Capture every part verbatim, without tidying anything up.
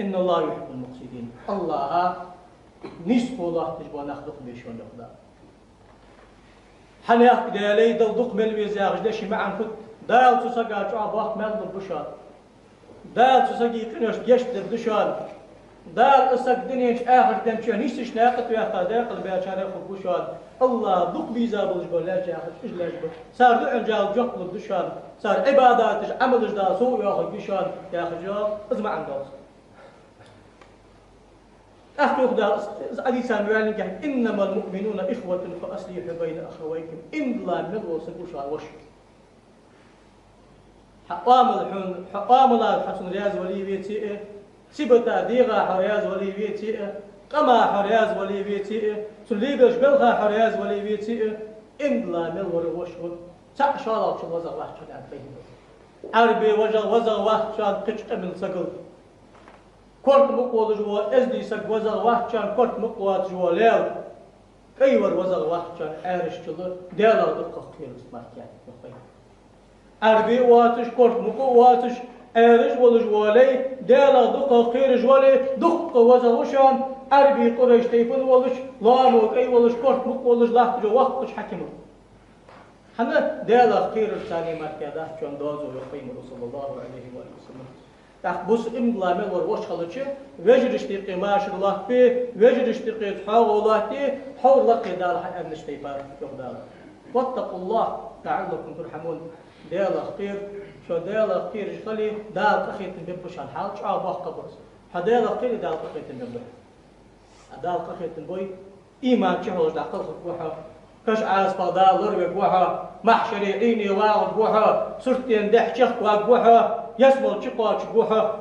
إن الله يحب المقسطين. АллахӀа нийсхо лоаттадеш бола нах дукха беза шоана, йоах Дала. Хьанехк Даьлай, Далла дукха мел веза яхаш да ший маӀан фуд. Дала цу сага чӀоагӀа боккха маьл лургба шоана. Дала цу сага къинош гешт дергда шоана. Дала из саг дунен чу, ахарта ден чу нийсача наькъа тӀа ваьккха, декъалбаьчарех хургва шоана. АллахӀа дукха беза болаш бола лаьш яхаш, уж лаьш ба. Цар дуӀан жал жоп лургда шоана. Цар Ӏибадаташ, Ӏамалаш Дала сов йоахаргья шоана, яхаш я из маӀан долаш. ТӀаккха йоах Дала, из хьадис ма ваьллинге, «إنما المؤمنون إخوة فأصلحوا بين أخويكم». Иман дилла мел вола саг ва шоана воша. Хьа Ӏамал хьона, хьа Ӏамала хьо цунна раьза вале веце а, сибата дегӀа хьо раьза вале веце а, къама хьо раьза вале веце а, цун лелабеш белха хьо раьза вале веце а, иман дилла мел вар воша ва. ЦаӀ шоллагӀчул везагӀа вац хьо, аьннад пайхамара. Ӏарбий вежагӀа везагӀа вац хьона кхыча къаман сагал. Корта мукъа волаш вола эздий саг везагӀа вац хьона корта мукъа воацаш вола лел. КӀайвар везагӀа вац хьона Ӏаьржачул Даьлах дукхагӀа кхерар мара, аьннад пайхамара. Ӏарбий а воацаш, корта мукъа а воацаш, Ӏаьржа волаш вола лай, Даьлах дукхагӀа кхераш вола лай, дукха везагӀа ва шоана, Ӏарбий, къурайш тайпан волаш, лоамо кӀай волаш, корта мукъа волаш латташ вола воккхача хьакимал. ХӀана? Даьлах кхерар царна мара дац шоана доазув, йоах пайхамара, صلى الله عليه وسلم. ТӀаккха бусалба иман дилла мел вар воша хилча, вежарашта юкъе машар лоаттабе, вежарашта юкъе цхьоагӀо лоаттаде, хьовр лакхе Дала хьааьннача тайпара, йоах Дала. «واتقوا الله لعلكم ترحمون». Даьлах кхера, шо Даьлах кхераш хиле, Дала къахетам бергба шоана, хьал чӀоагӀа боккха бар из. Хьо Даьлах кхере, Дала къахетам бергба. Дала къахетам бой, иман чухьалхаш дӀакхалхаргва хьо, каша Ӏазапах Дала лоравергва хьо, махьшаре Ӏийне вагӀаргва хьо, суртден дехьа чехка варгва хьо, ялсмала чукхоачаргва хьо.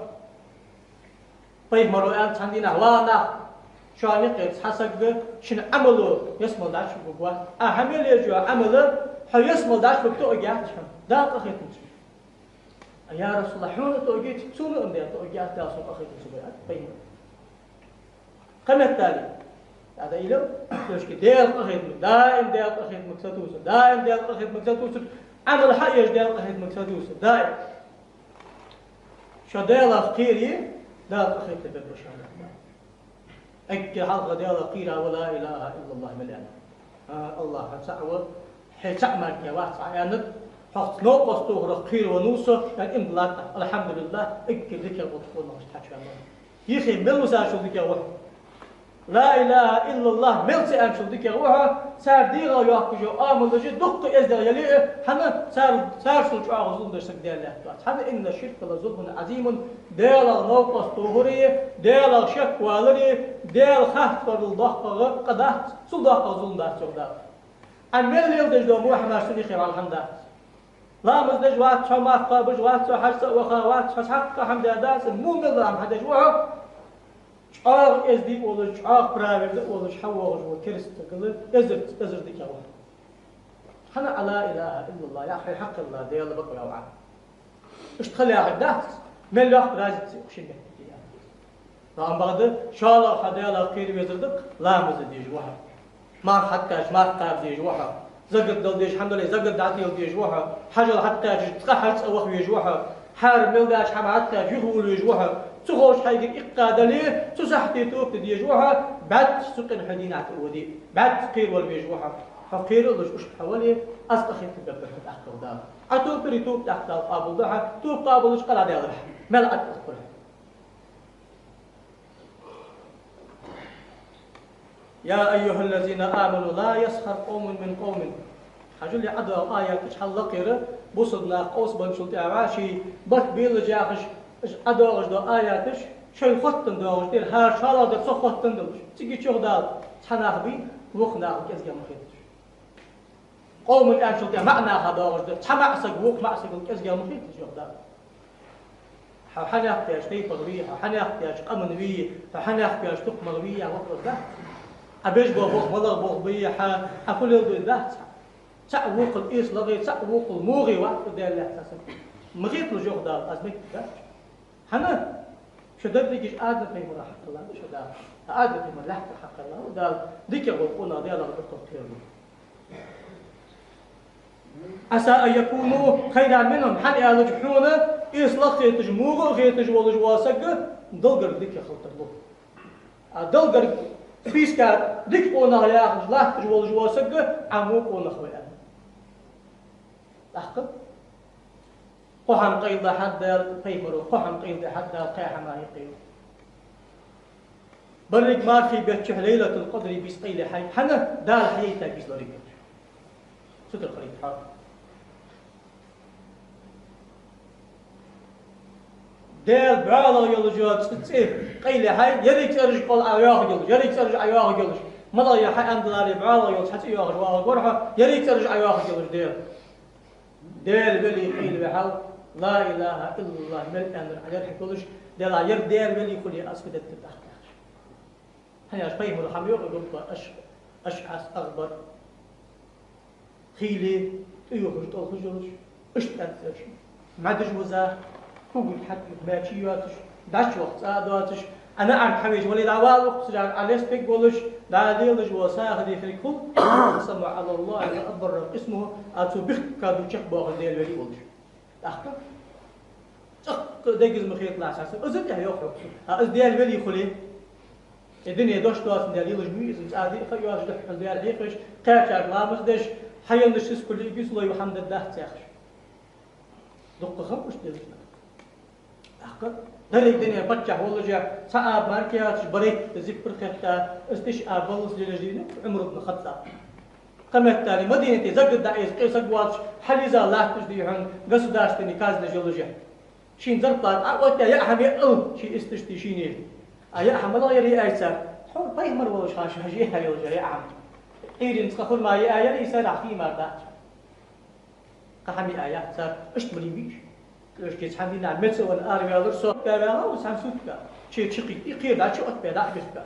Пайхамара аьннад цхьан дийнахьа: «Ва нах, шоана юкъера цхьа саг ший Ӏамало ялсмала дӀачувугаргвац. Ӏа хьа мел еш йола Ӏамал хьо ялсмала дӀачувугаргва тоъаргьяц хьона. Дала къахетам бергба». «Я РасулаллахӀ, хьона тоъаргьяц, цунна а ма дий тоъаргьяц, Дала сона къахетам бергба», аьннад пайхамара. Кхаметтали. Ада илам, дошки Даьла къахетамга, даим Даьла къахетамга сатувсар, даим Даьла къахетамга сатувсар, Ӏамал хьаеш Даьла къахетамга сатувсар, даим. Шо Даьлах кхере, Дала къахетам бергба шоана. Эггара хьалха Даьлах кхера ва لا إله إلا الله мел аьнна. А, АллахӀ, хьо цаӀ ва, хье цаӀ мара вац Ӏа, аьннад, хьох новкъост тохарах кхера ва нувса, аьнна, иман диллад. АлхьамдулиллахӀ, эггара дикагӀа ва тхона хьачваьнна. Йихе мел вусачул дикагӀа ва хьо. لا إله إلا الله мел ца аьнначул дикагӀа ва хьо, цар дегӀа йоаккхаш йола Ӏамалаш дукха эздел яле а, хӀана цар, царшул чӀоагӀа зулам деш саг Даьла лаьтта вац. ХӀана, إن الشرك لظلم عظيم, Даьлах новкъост тохари, Даьлах шек валари, Даьла хаттарал доккхагӀа къа дац, цул доккхагӀа зулам дац, йоах Дала. Ӏа мел леладеш дола мухь-мара цун юхе вала хӀама дац. Ламаз деш вац хьо, марха кхоабаш вац хьо, хьажцӀа а ваха вац хьо, цхьаккха хӀама даь дац, мел хӀама хьадеш ва хьо. ЧӀоагӀа эздий а волаш, чӀоагӀа праведный а волаш хьавоагӀаш вола кераста сагал эзар, эзар дикагӀа ва хьо. ХӀана? Ӏа لا إله إلا الله яхар хьакхелла Даьла бакъ ваьв Ӏа. Иштта хила яхар дац, мел йоккха разница я шин метте. Ам бакъда, шоллагӀа хьо Даьлах кхера везар да-кх, ламаз де дезаш ва хьо. Марха хьакхаьчача марха кхаба дезаш ва хьо. Закат дала дезаш хӀама дале, закат дӀадала дезаш ва хьо. Хьажол хьакхаьчача цкъа хьажцӀа ваха везаш ва хьо. Хьарам мел даьча хӀамах хьакхаьчача юхавала везаш ва хьо. Цу ховча хьайгара иккха дале, цу сахьте тоба де дезаш ва хьо. БӀаьзза цу къина хьо дийнахьа тӀа воде. БӀаьзза кхеравала везаш ва хьо. Хьо кхералуш иштта хьо вале, аз къахетам бергба хьона тӀаккха Дала. Ӏа тоба дир, тоба тӀаккха Дала къоабалду хьа, тоба къоабалдича къа дӀадаьлар хьа. Мел Ӏа тӀаккха хургда. يا أيها الذين آمنوا لا يسخر قوم من قوم. Хьажал, Ӏа доагӀа аяташ хьаллакхера, бусалба нах къовсабенначул тӀехьагӀа ший барт белаш яхаш, Ӏа доагӀаш дола аяташ, шоай хоттаденна доагӀаш да ер, хӀара шоллагӀдар цох хоттаденна долаш. Цига чу Дала цхьа нах бий, вокх нахал кӀезигагӀа ма хеталаш. Къовман аьнначул тӀехьагӀа маӀа наха доагӀаш да, цхьа маӀа саг вокх маӀа сагал кӀезигагӀа ма хеталаш, йоах Дала. Хьо хьанехк даьча тайпагӀа вий, хьо хьанехк даьча къаман вий, хьо хьанехк даьча тукхамах вий яха вопрос дац. Ӏа беш бола болх малагӀа болх ба, хьа, хьа фу леладу дац. ЦаӀ вокхал эсалагӀа, цаӀ вокхал могӀа вац Даьла лаьтта саг. Ма хеталаш, йоах Дала, аз мегаш дац. ХӀана? Шо дерригаш Адам-пайхамарах хьакхелла да шо Дала. Адам-пайхамара лаьттара хьакхелла ва Дала. ДикагӀа вола къонах Даьлах дукхагӀа кхера ва. عسى أن يكونوا خيرا منهم, хӀана аьлча хьона Эсала хеташ, муха а хеташ волаш вола саг Далла гарга дика хилийтар лу. А Далла гарга списка дика къонах яхаш латташ волаш вола саг Ӏа во къонах ва аьнна. ТӀаккха кхо хӀама къайладаьхад Дала, пайхамаро кхо хӀама къайладаьхад Дала, кхаь хӀама юкъе. Берригача мархий бетта чухь Лайлатуль-Къадри бийса къайлаяхьа, хӀана Дала хьаяйтай бийса лорабе. Цу тӀа хилийта хьо. Даьла бӀоагӀа йолаш йола цӀи, цӀи къайлаяхьа, еррига цӀераш кӀал Ӏа йоахаргйолаш, еррига цӀераш Ӏа йоахаргйолаш. МалагӀа я хьа аьнна даларе бӀоагӀа йола цхьа цӀи йоахаш вагӀаргвар хьо, еррига цӀераш Ӏа йоахаргйолаш Даьла. Даьла вели къайлаваьхьал, ла илахӀа иллаллахӀ мел аьннар Ӏа лерхӀаргйолаш, Даьла, ер Даьла вели хуле аз фу деттар дахкаш. ХӀана аьлча пайхамаро хӀама йоах, гурба аш-, ашӀас, агӀбар, хийла, тӀаювхаш, тӀолхаш йолаш, иштта аьнна цӀераш. МӀадаш вуза, кугург хьатӀаювха маьчи йоацаш, дӀачувахача цӀа а доацаш, Ӏа наӀарга хьавеча вале дӀавала, укх цӀагӀара Ӏа лестабергволаш, дӀа лелаш вола сагӀа дехарг хул, أقسم على الله لأبرن قسمه, а цо бихка ду чакхбоахаш Даьла вели волаш. ТӀаккха цӀаккха дегаза ма хеталахь цхьацца, из тӀехьа йоах хьога. А из Даьла вели хуле, э, дуне дош доацаш Даьла лелаш ма вий из, цӀа диъ ха йоацаш духхьал Даьла хьехавеш, кхаьчарга ламаз деш, хьаеннача сискал лиъ бицлой хӀама дергдац яхаш. Дукха хам уж дезаш нах. ТӀаккха деррига дуне паччахь волаш, цхьа аба мара кхы яцаш, барайтта зиппар хетта, из тиша аба баллалца лелаш дийна Ӏумар ибн Хаттаб. Кхы меттел Мадинате загат дӀаэца къе саг воацаш, хьалъиза латташ дий хьона государственни казна йолаш. Шийна зарплата Ӏооттаяь, яа хӀама яа ала ший исташта шийна. А яа хӀама малагӀа яр яьй цар? Тхьовра пайхамар волаш хана ше хьажа яа йолаш яа хӀама. Ӏуйранна цкъа хурма яа яр, из сарахьа хий мара дац. Кхы хӀама яа яц цар, иштта ма лийна вий уж. Кхы уж цхьан дийнахьа меца венна араваьлар со, баьваьлар цхьан сутка. Ший чу кхийтта, и кхера дӀачуоттабаь дӀа а бихка.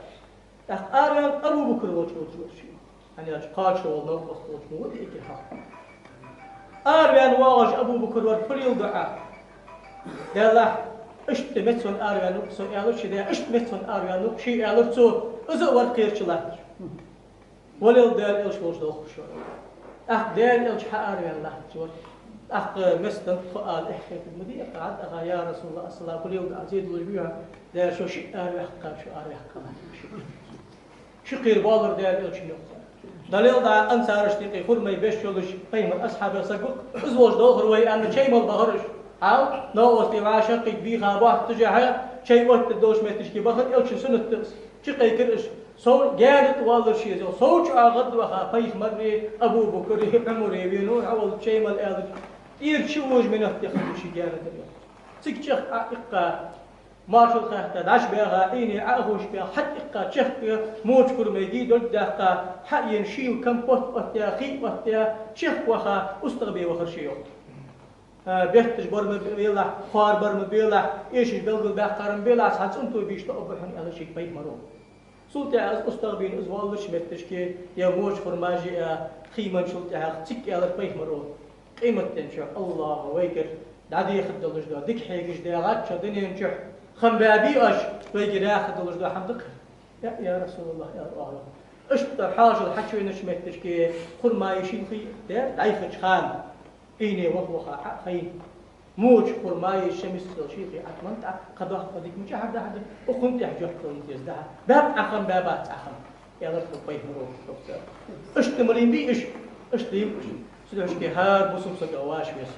ТӀаккха араваьнна Абу Бакр волча воцуш вар ший. ХӀана аьлча кхоачаш вола новкъост волча ма вий эггара хьалха. Араваьнна воагӀаш Абу Бакр вар, фу леладу Ӏа? Даьллахь, иштта меца венна араваьннав-кх со, аьлар ший даь, иштта меца венна араваьннав-кх ше, аьлар цо, из а вар кхерча латташ. Валел Даьла Элча волча долхаш вар. ТӀаккха Даьла Элча хьаараваьнна латташ вар. ТӀаккха меца тӀа тхо ала эхь хетарг ма дий, тӀаккха, я РасулаллахӀ, ассалам, фу леладу Ӏа, зе далуш вий хьо? Даьла, шо шиъ араваьккха, шо араваьккха латташ. Ши кхера боаллар Даьла Элчан юкъе. Далел да ансарашта юкъе хурмай беш йолаш пайхамара асхьабех саг ва-кх, из волча долхар вай аьнна, чай мала бахар уж. Хьал, новкъостий вӀашагӀкхийтта бийха боахтажехьа, чай оттадергдолча метташка бахар Элчан суннат да из. Чукхайкар уж. Сов гаьна тӀа воаллар ше из, сов чу а гӀадваха пайхамари, Абу Бакри, Ӏумари венав хьавола чай мала аьлча, тӀера чу вожа минот тӀехьа ший гаьна тӀа венав. Цига чехка Ӏоиккха, мачул хаьтта, дӀачубаьха, Ӏийне Ӏо а ховшабаьха, хьатӀаиккха, чехка моча хурмай дий дӀадаьккха, хьаена шийла компот оттаяь, хий оттаяь, чехка ваха, устагӀа бе вахар ше йоах. А, бетташ бар ма белахь, хоар бар ма белахь, эшаш белгалбаьккхар ма белахь, цхьа цӀенто бийша тоъаргба хьона, аьлар шийга пайхамаро. Цул тӀехьагӀа из устагӀа бийна из воаллача метташка, е моча хурмаш йиа, хий менначул тӀехьагӀа цига аьлар пайхамаро: Къематдийнахьа АллахӀа вайгара дӀадехаргдолаш дола дика хьегаш дагӀача дунен чухь хам баьбий оаш, вайгара яхаргдолаш дола хӀама да-кх ер. Я, я РасулаллахӀ, аьлар оаха. Иштта хьоашал хьачувенача метташка хурмай шийла хий дӀайхача хана, Ӏийне ваха-ваха Ӏо а хайна, моча хурмай шамис йола шийла хий Ӏотман тӀа, кхы доккха дика мичахьара дахьа да, укхун тӀехьа жоп дала деза дахьа. Баьб Ӏа хам, баьбац Ӏа хам, аьлар тхога пайхамаро. Иштта ма лийна бий уж, иштта лийна уж. Цудухьа шке хӀара бусалба сага вӀаши веза.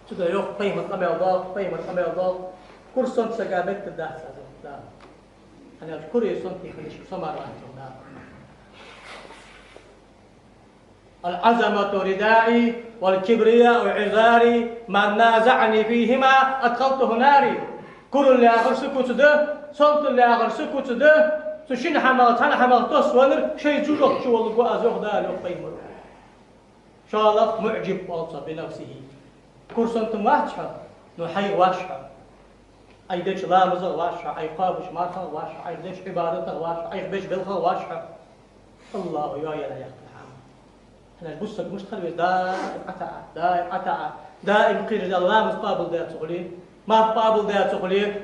Цудухьа йоах, пайхамара къамаьл доагӀа, пайхамара къамаьл доагӀа: кура сонта сага меттадац аз, йоах Дала. ХӀана аьлча куре сонтий хилча, со мара латтар Дала. العظمة ردائي والكبرياء إزاري، من نازعني فيهما أدخلته ناري. Курал яхар са куц да, сонтал яхар са куц да, цу шин хӀамах, цхьан хӀамах тосвеннар шоай жожагӀате чуволларгва аз, йоах Дала, йоах пайхамаро. ШоллагӀа, معجب оал цох بنفسه. Кура сонта вац хьо, но хьайх ваш хьо. Ӏа деча ламазах ваш хьо, Ӏа кхоабача мархах ваш хьо, Ӏа деча Ӏибадатах ваш хьо, Ӏа беча белхах ваш хьо. АллахӀа йоаяьнна яхкар хьа. ХӀана аьлча бусалба саг мишта хила веза? Даим ӀотаӀа, даим ӀотаӀа, даим кхераш Даьла ламаз къоабалдаь ца хуле, марха къоабалдаь ца хуле,